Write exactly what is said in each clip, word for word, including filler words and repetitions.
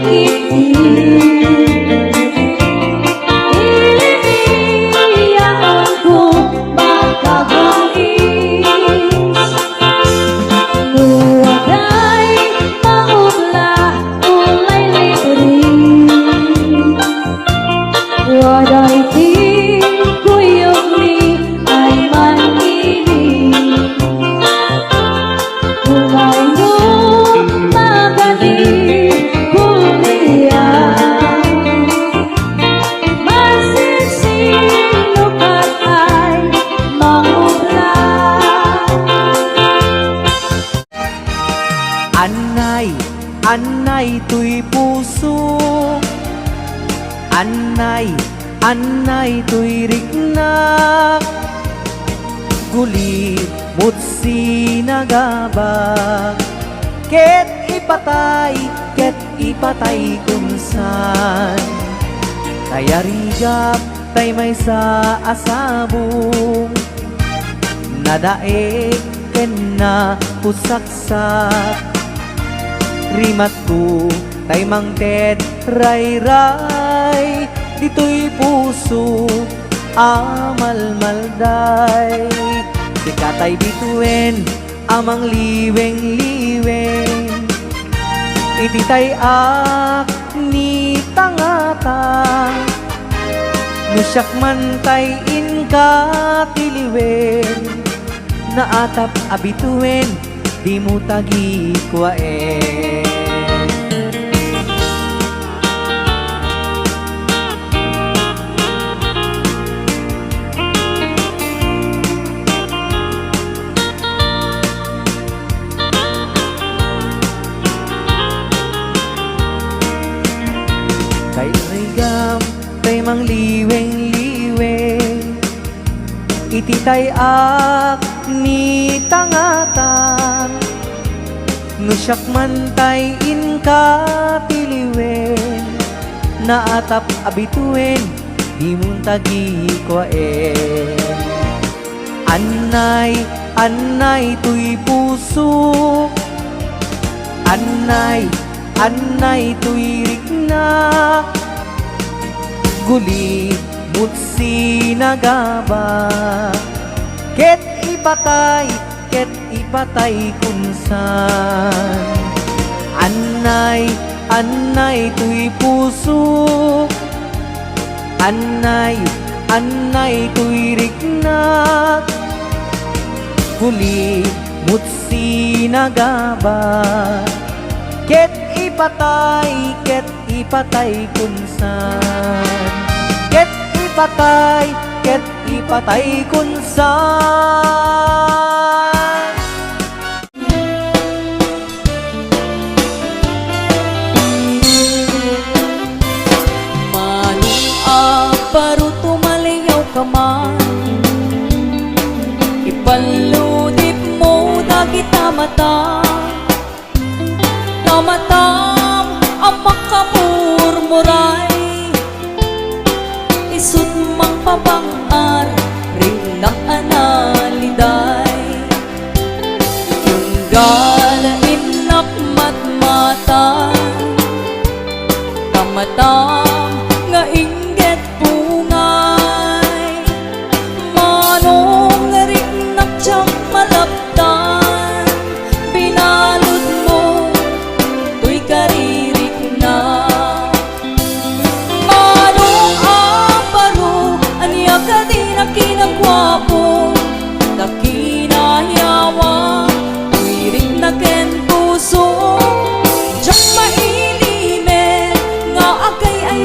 Iti iliyaanko makabais, no waday maubla, ulay libre. Waday ti kuyogmi ay mangili. Umayno magadi kuria. Masinsino kat ay mangubla. Annay, annay toy puso. Annay, annay toy riknak. Gulipmot sinagabak. Ket ipatay, ket ipatay kunsan. Tay arigap, tay maysa a sabong. Nadaek ken napusaksak. Rimatko tay mangted rayray ditoy puso a malmalday. Sika tay bituen a mangliweng-liweng iti tay-ak ni tangata. No siak man tay inka tiliwen, naatap a bituen, dimo tagikuaen. Tay arigap, tay mangliweng-liweng iti tay-ak ni tangata. No siak man tay inka tiliwen, naatap a bituen, dimo tagikuaen. Annay, annay toy puso. Annay, annay toy riknak. Gulipmot sinagaba. Ket ipatay, ket ipatay kunsan. Annay, annay toy puso. Annay, annay toy riknak. Gulipmot sinagaba. Ket ipatay, ket ipatay kunsan. Ket ipatay, ket ipatay kunsan. Mano a baro, tumaliaw ka man. Ipalludipmo dagita mata. Ta matam a makamurmuray, isut' mangpapang-ar, riknak a naliday. Tunggal innak matmatan, ta matam nga inggit pungay. Mano nga riknak diak malaptan, binalutmo toy kaririknak. Mano a baro, ania kadi a kinaguapo, ta kinayawa, toy riknak ken puso. Diak mailimed nga agay-ay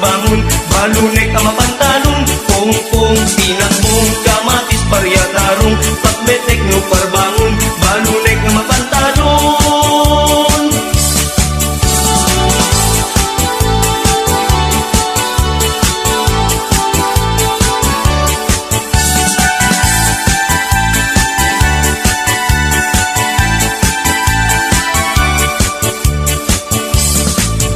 Bangon, balunek a mapantalon, pungpong, pinakbong, kamatis, paryatarong, pakbetek no parbangon, balunek a mapantalon.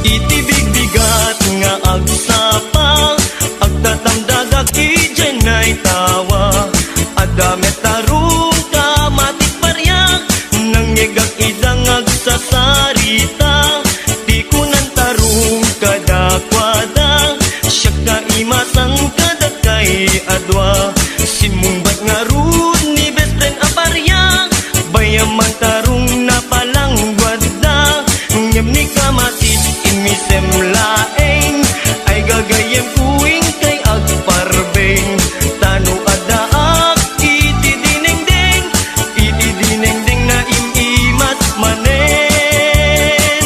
Iti bigbigat nga agsapa, agtatamdagak idiay naytawa. Adda met tarong, kamatis, paryak, nangngegak ida nga agsasarita. Ti kunan tarong kadakuada, siak nga imasang kadakay a dua. Simmungbat ngarud ni best friend a paryak, bay-am man tarong napalangguadda. Ngem ni kamatis immisem laeng, ay gagayyemko inkay agparbeng. Ta no addaak iti dinengdeng, iti dinengdeng naim-imas manen.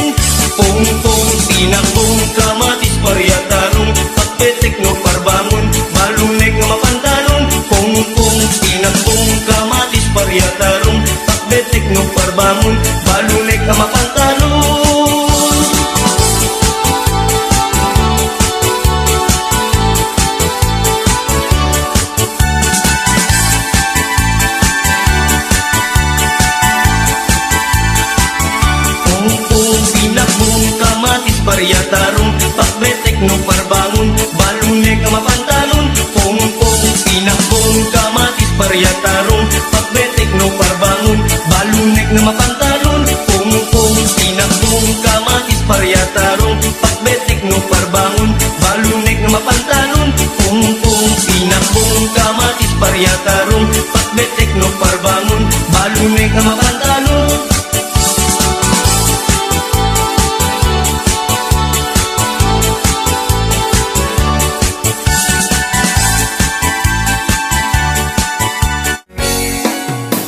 Pungpong, pinakbong, kamatis, paryatarong, pakbetek no parbangon, balunek nga mapantalon. Pungpong, pinakbong, kamatis, paryatarong, pakbetek no parbangon, balunek nga mapantalon. Pungpong, pinakbong, kamatis, paryatarong, pakbetek no parbangon, balunek a mapantalon. Pungpong, pinakbong, kamatis, paryatarong, pakbetek no parbangon, balunek a mapantalon. Pungpong, pinakbong, kamatis, paryatarong, pakbetek no parbangon, balunek a mapantalon. Pungpong, pinakbong, kamatis, paryatarong, pakbetek no parbangon, balunek a mapantalon.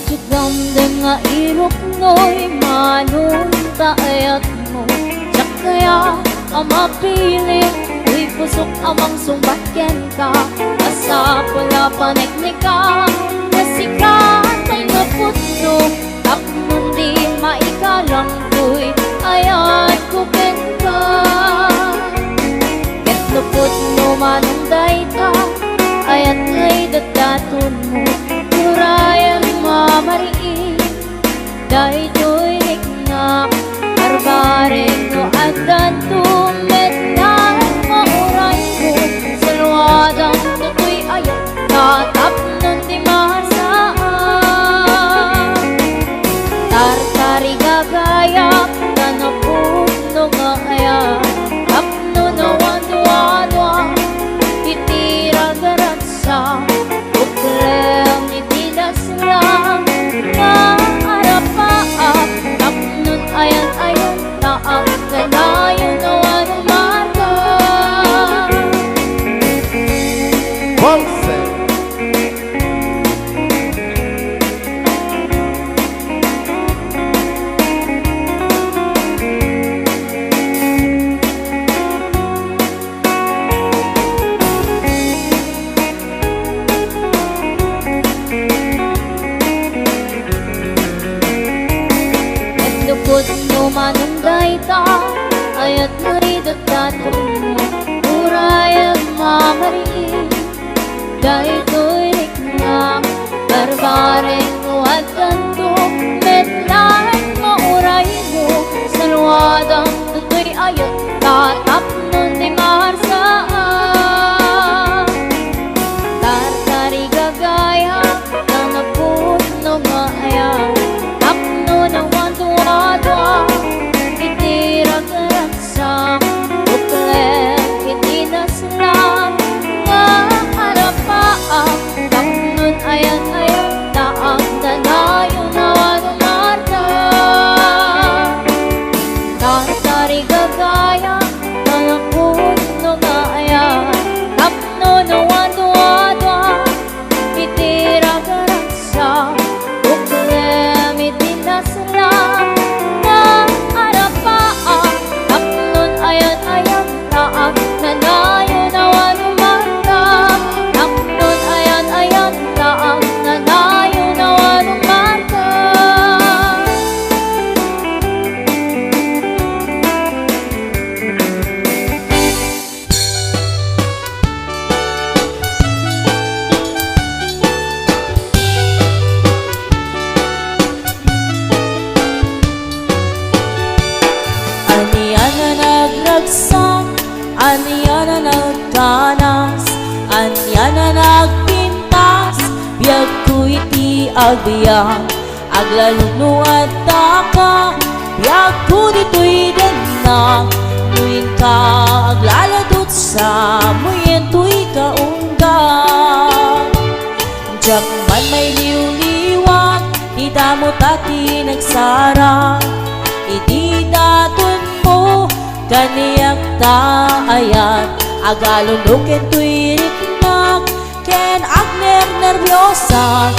Ti damdem nga iruknoy, manon ta ayatmo. Diak kaya a mapilit, uy, pusok a mangsungbat kenka. Masapul a panekneka, nga sika tay napudno, tapno di maikalangkoy ayatko kenka. Ket no pudno manen dayta, ayat ngay datdatonmo, urayem a mariit daytoy riknak. Arbarek no addanto met daron nga urayko, saluadanto toy ayat ta tapnon di masaan. Tartarigagayam ta napudno nga ayat, tapno nawaduaduam iti ragragsa. Uklem iti daslam nga arapaap, tapnon ayan-ayan ta agkanayon nagkanas, ania na nagpintas, biagko iti agbiag. Aglalo no addaka, biagko ditoy dennak, no inka aglaladut sa, muyen toy kaungga. Diak man mailiwliwat, ti damo ta ti nagsara, idi datonmo, kaniak ta ayat, aglalo no ken toy riknak, ken agnernerbiosa,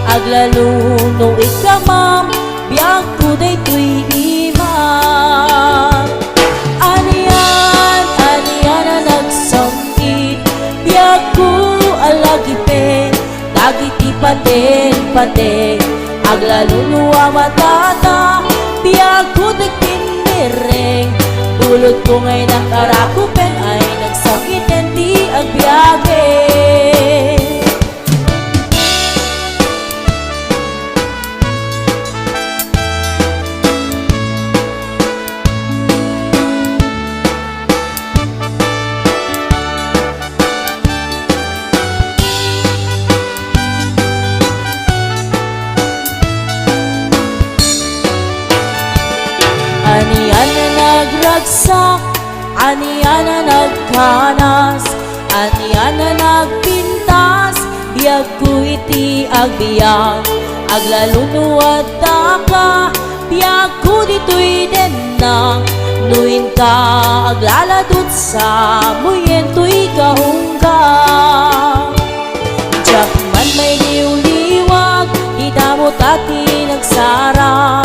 aglalo no ikkamam, biagko daytoy ima. Anian, anian a nagsam-it, biagko a lagipen, dagiti paten-pateg, aglalo no a matata, biagko dagpindireng, bulodko nga inak a rakupen ay nagsam-iten ti agbiage. Anian a nagragsak, anian a nagkanas, anian a nagpintas, biagko iti agbiag. Aglalo no addaka, biagko ditoy dennak, no inka aglaladut sa, muyen toy kaungga. Diak man mailiwliwat, ti damo ta ti nagsara,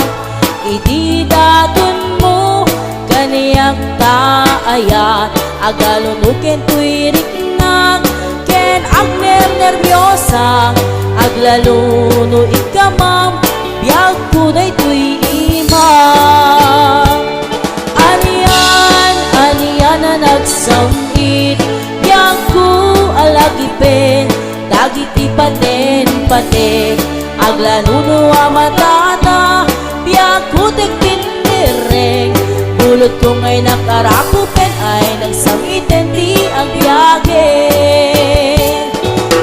idi datonmo, kaniak ta ayat, aglalo no ken toy riknak, ken agnernerbiosa, aglalo no ikkamam, biagko daytoy ima. Anian, anian a nagsam-it, biagko a lagipen, dagiti paten-pateg, aglalo no a matata, biagko dagpindireng, bulodko nga inak a rakupen ay nagsam-iten ti agbiage.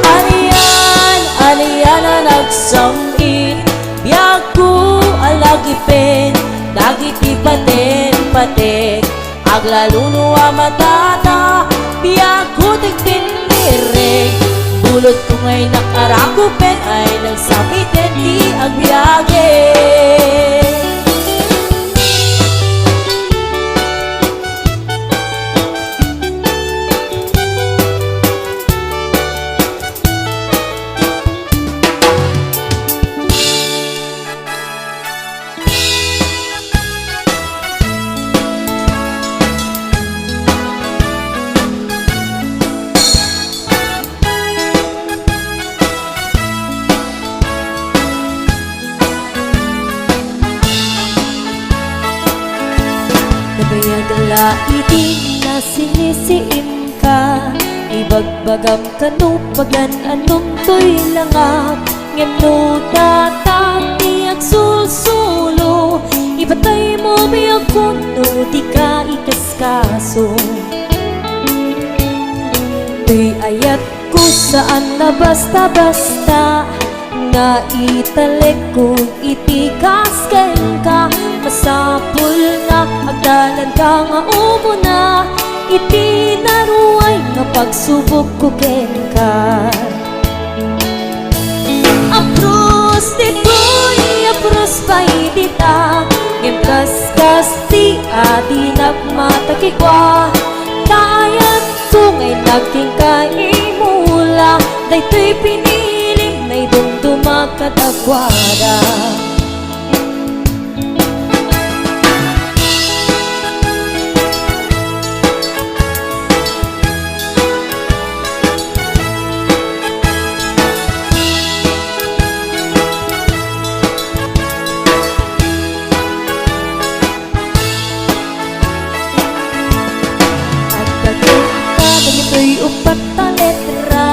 Anian, anian a nagsam-it, biagko a lagipen, dagiti paten-pateg, aglalo no a matata, biagko dagpindireng, bulodko nga inak a rakupen ay nagsam-iten ti agbiage. Nabayag la idi nasinisiimka, ibagbagam kano pagan-anom toy langak. Ngem no data ti agsulsulo, ipataymo biagko no dika ikaskaso. Toy ayatko saan a basta-basta nga italekko iti kas kenka. Masapul nga agdalanka nga umuna iti naruay nga pagsubokko kenka. Apros ditoy, apros pay dita, ngem kaskas ti adinak mata kenka. Kayatko nga innak kenka imula, daytoy pinilim nga idumdumak kadakuada. Agpakita dagitoy upat a letra.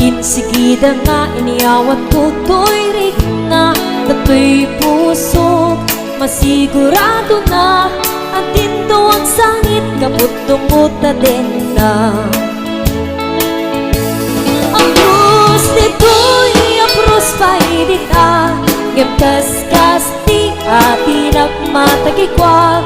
Insigida nga inyawatko toy rikna, datoy pusok, masigurado na, a dindo agsangit, kapudtongmo ta den Apros ditoy, apros pay dita, ngem kaskas ti atinak matagikua.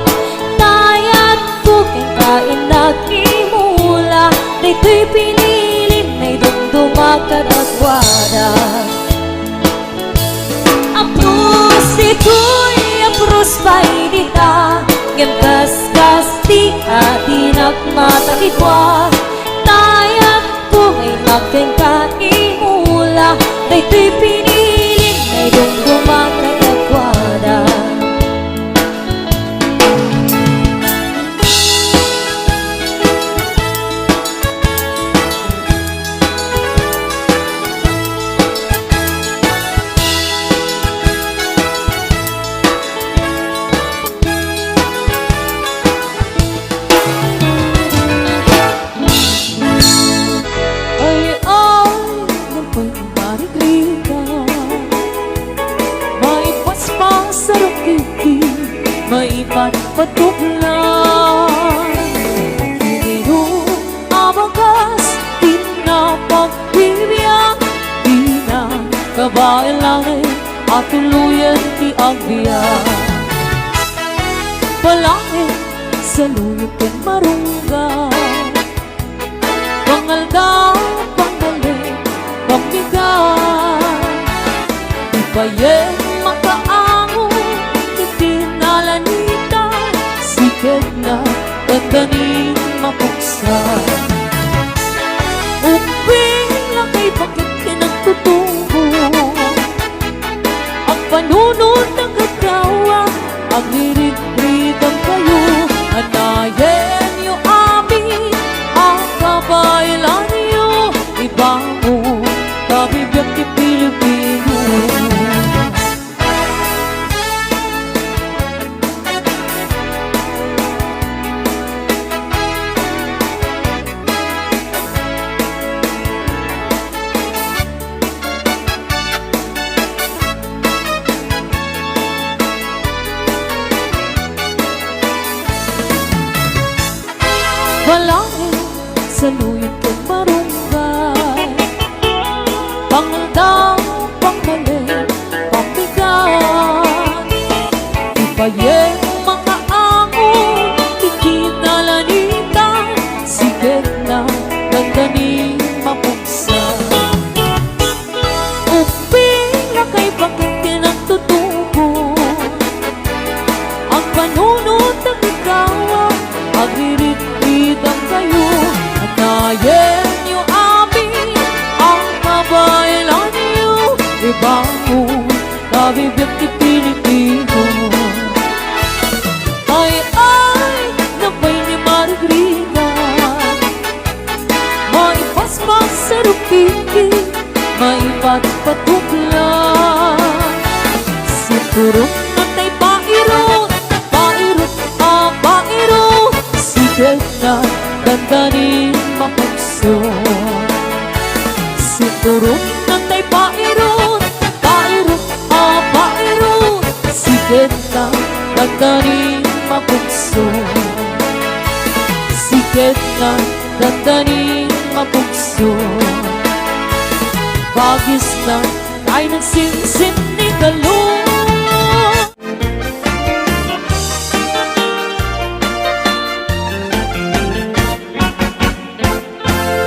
Nayatko kenka, innak, imula, ditoy pinilim, naidumduma kadakuada. Apros ditoy, apros pay dita, ngem kaskas ti atinak matagikua. Nayatko nga innak kenka, imula, daytoy pinilim, naidumduma kadakuada. Ay, ay, napay ni Marigriga, maipaspas a rukiki, maipatpatuklan. Dino a bagas ti napagbibiag, dina kabaelan a tuloyen ti agbiag. Palaeng, saluyot ken marunggan, pangaldaw, pangmalem, pammigat. Ipayen makaango iti nalanitan, siketna, dandanin mapuksa. Ubbing lakay baket ken agtutubo. Agpanunot a gaggawa, agririgrigan kayo, anayenyo amin a kabaelanyo, ibangon ta bibiag ti Pilipino. Palaeng, saluyot ken marunggan, pangaldaw, pangmalem, pammigat. Ipayen makaango iti nalanitan, siketna, dandanin mapuksa. Ubbing lakay baket ken agtutubo. Agpanunot a gaggawa, agririgrigan kayo, anayenyo amin a kabaelanyo, ibangon ta bibiag ti Pilipino. Ay, ay, napay ni Marigrigan, maipaspas a rukiki, maipatpatuklan. Sinturon na tay pairut, pairut a pairut, siketna, dandanin mapukso. Sinturon na tay pairut, pairut a pairut, siketna, dandanin mapukso. Siketna, dandanin mapukso. Bagisna, ay nagsinsin ni Galong.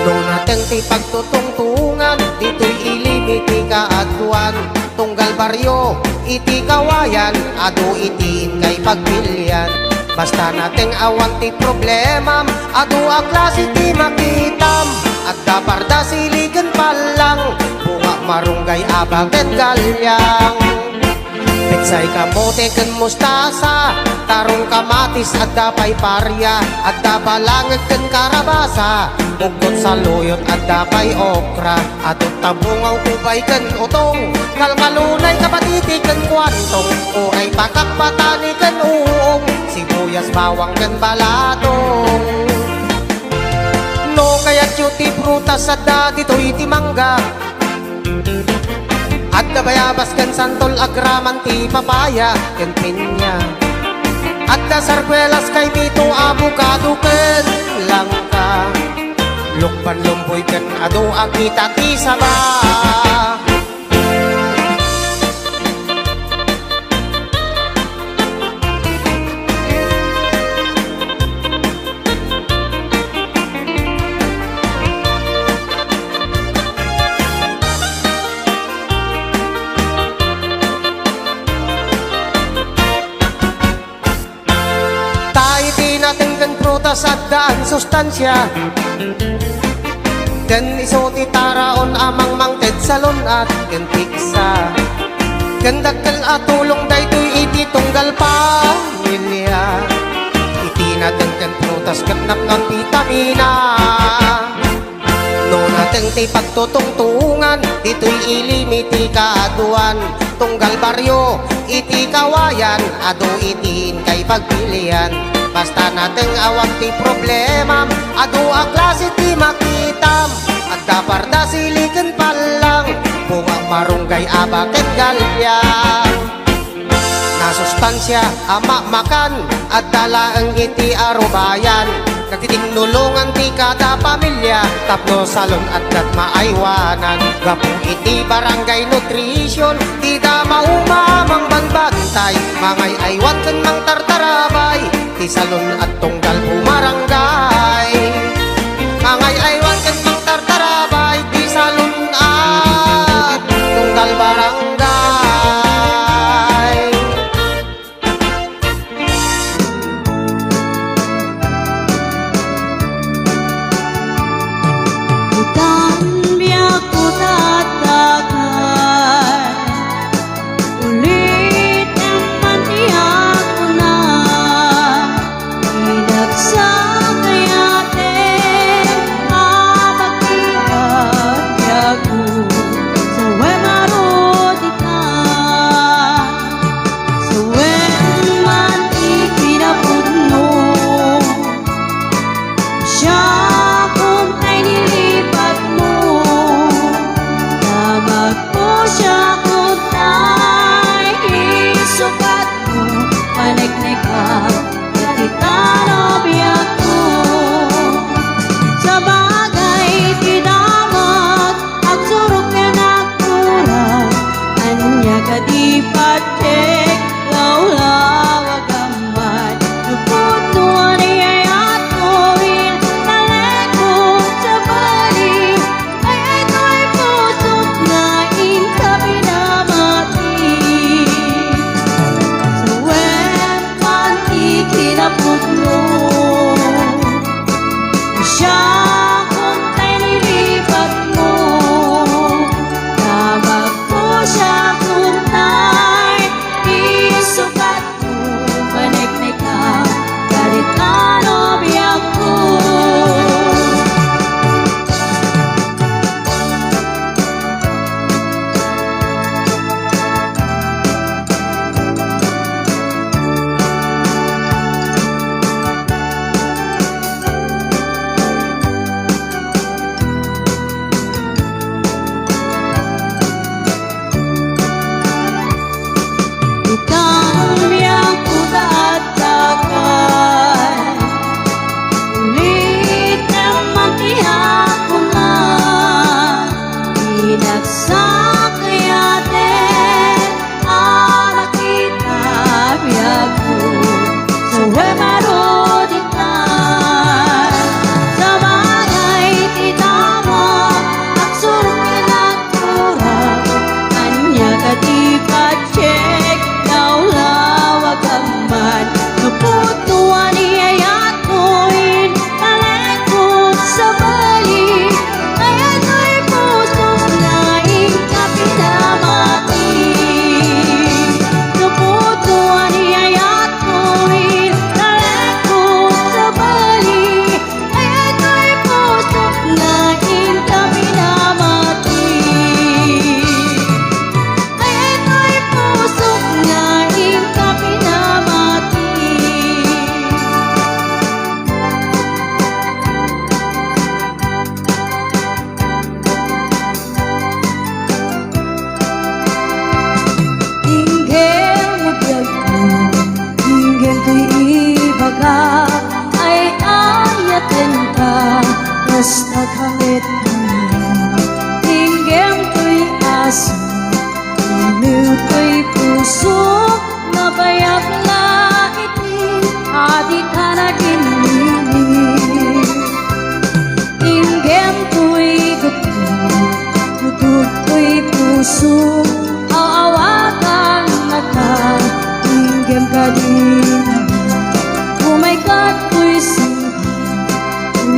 No nateng ti pagtutungtungan, ditoy ilim iti kaaduan, tunggal barrio iti kawayan, adu iti inkay pagpilian. Basta nateng awan ti problemam, adu a klase ti makitam. Adda parda, sili ken pallang, bunga, marunggay, aba ken galyang. Petsay, kamote ken mustasa, tarong, kamatis, adda pay paria, adda balangeg ken karabasa, buktot, saluyot, adda pay okra, atot, tabungaw, kubay ken utong, kalkalunay, kapatiti ken kuantong, uray, pakak, patani ken uong, sibuyas, bawang ken balatong. No kayatyo ti prutas, adda ditoy ti mangga. Adda bayabas ken santol, agraman ti papaya ken pinya. Adda sarkuelas, kaimito, abukado ken langka. Lukban lumboy ken adu a kita ti saba. Ta iti nateng ken prutas addaan sustansia, ken isu ti taraon a mangmangted salun-at ken piksa. Ken dakkel a tulong daytoy iti tunggal pamilia. Iti nateng ken prutas ket napnoan bitamina. No nateng ti pagtutungtungan, ditoy ilim iti kaaduan, tunggal baryo iti kawayan, adu iti inkay pagpilian. Basta nateng awan ti problemam, adu a klase ti makitam, adda parda, sili ken pallang, bunga, marunggay, aba ken galyang. Nasustansia a makmakan, adda laeng iti arubayan. Nagtitinulongan ti kada pamilia, tapno salun-at ket maaywanan. Gapu iti barangay nutrition, ti da mauma a mangbanbantay, mangay-aywan ken mangtartarabay, ti salun-at tunggal bumarangay. Mangay-aywan ken mangtartarabay, ti salun-at tunggal barangay. Itan biag ko tatagan, ulit ang maniago na. Inagsa kayate, Aghamit inggem toy aso, iniw toy puso, nabayak la iti, a dika naginmini. Inggem toy gutod, gutod toy puso, aw-awagan naka, inggem kadi, umayka toy sing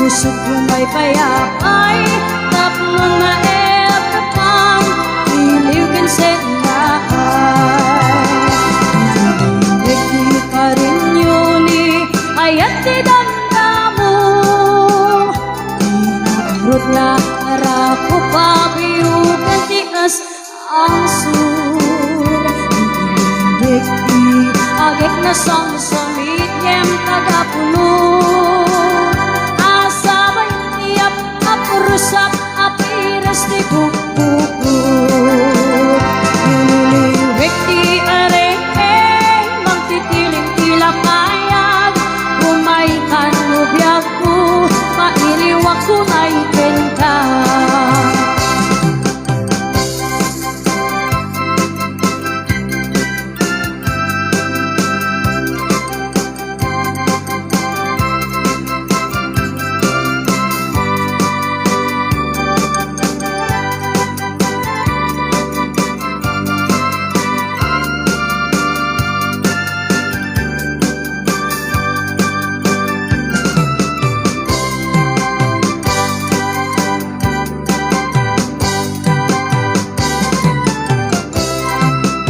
Pusok umaypayapay, tapno naeppan, iliw ken sennaay. Iti karinyo ni ayat ti damdamo, inaurot la, arako, pabiugan ti as Angsur, imbek ti agek nasamsamit ngem tagapulo. Asabay ti ap-, aprusap, apiras ti bukbuko. Iniliwek ti areng, mangtitiling ti lapayag. Umaykan no biagko, mailiwak unay kenka.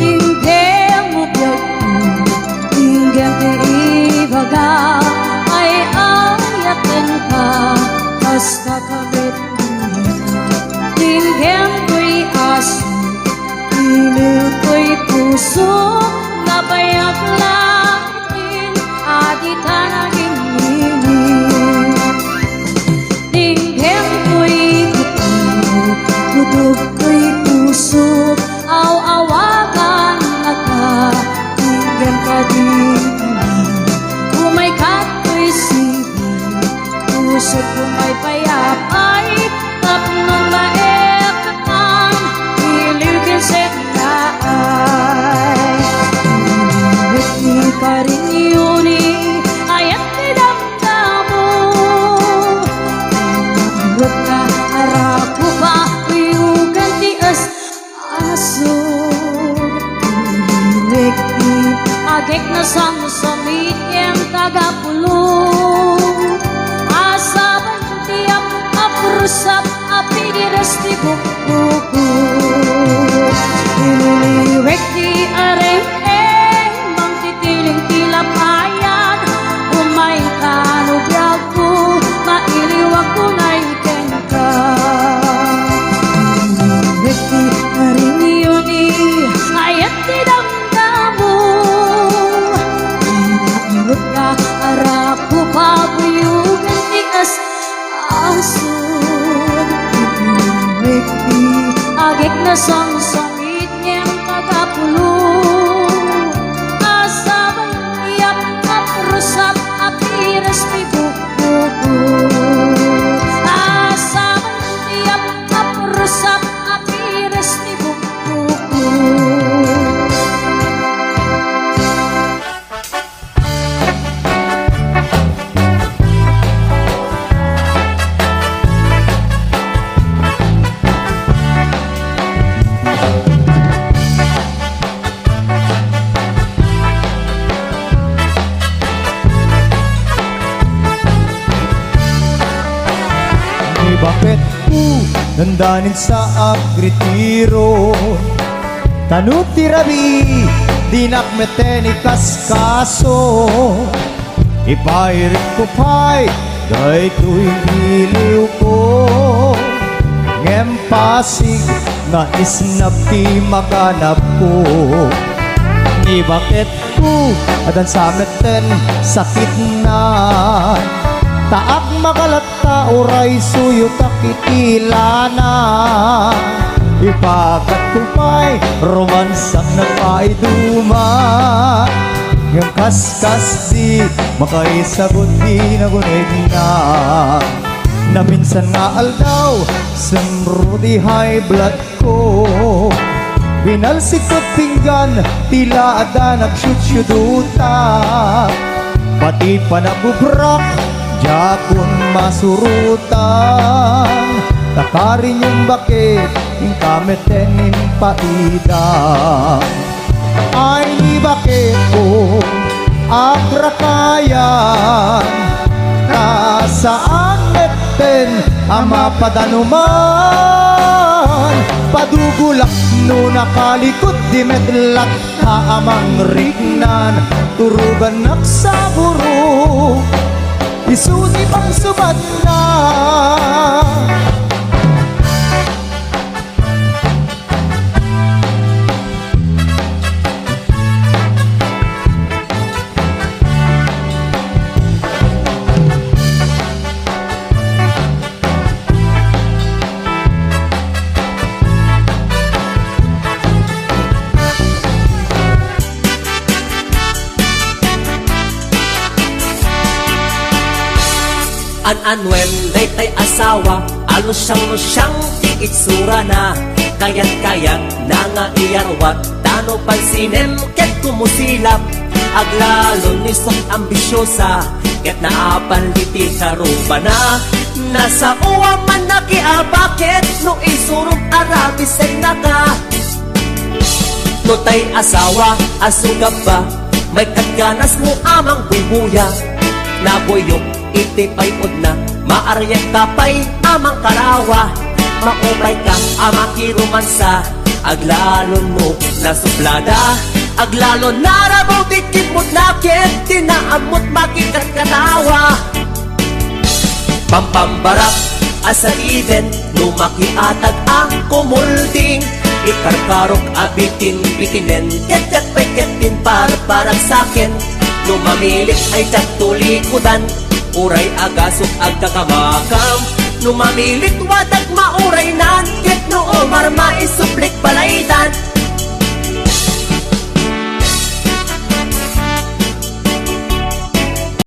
Inggem mo biagko, inggem ti ibaga, ay-ayatenka, kas kakamet. Inggem toy aso, iniw toy puso, nabayak la Adi ka naging nini. Inggem toy gutod, gutod toy puso, aw-awagan naka. Inggem kadi, umayka toy sigi, pusok umaypayapay, tapno maep-, An iliw ken sennaay. Iliw ti karinyo ni ayat ti damdamo. Inurot nga arako, pawiugan ti as-aso. Iliwek ti agek nasamsamit ken tagapulo. Asabay ti ap-, aprusap, apiras ti bukbuko. Ililiwek ti areng-eng, mangtitiling ti lapayag. Umayka no biagko, mailiwak unay kenka. Ililiwek ti karinyo ni ayat ti damdamo. Inaurot nga arako, pawiugan ti as-, aso. Iliwek ti agek nasamsamit ngem tagapulo. Asabay ti ap-, aprusap, apiras ti bukbuko. Asabay ti ap-, aprusap, apiras ti bukbuko. Ni baketko, dandanin sa agritiro. Tano ti rabii, dinak met ikaskaso. Ipairikko pay daytoy iliwko. Ngem pasig nga isnap ti makanapko. Ni baketko, adda sa metten sakitna. Ta agmagalat ta uray suyotak iti lana. Ipakatko pay, romansak na pay duma. Ngem kaskasdi, makaisagut ti nagunegna. Naminsan nga aldaw, sumro ti high blood ko. Winalsik ket pinggan, tila adda nagsiutsiuduta. Pati panagubrak, diakon masurotan. Takarin yung bakit, yung kameten yung paida. Ay, ni bakit ko agrakayan, ta saan metten a mapadanuman. Padugulak no nakalikot di met latta a mangriknan, turugannak sa burok, isu ti pangsubatna. An-anuen daytay asawa, alusiang-lusiang ti itsurana. Kayat-kayatna nga iyarwat, ta no pansinem ket kumusilap. Aglalo ni sok ambisiosa, ket naapan ti karupana. Nasaoa man nakiabaket no isurong arabisennaka. No tay asawa a sugabba, may katganas mo a mangbuybuya. Nabuyok iti pay-odna, maariak ka pay a mangkarawa. Maupay ka a makiromansa, aglalon mo nasublada. Aglalon narabaw ti kimmutna ket ti naammot makikatkatawa. Pampambarak a saliden no makiatag a kumulding, ikarkarok a bitin-bitinen, ket diak pay ket tin parparagsaken. No mamilit ay diak tulikudan, uray agasok agkakamakam. No mamilit wadag mauraynan, ket no umar maisublik balaydan.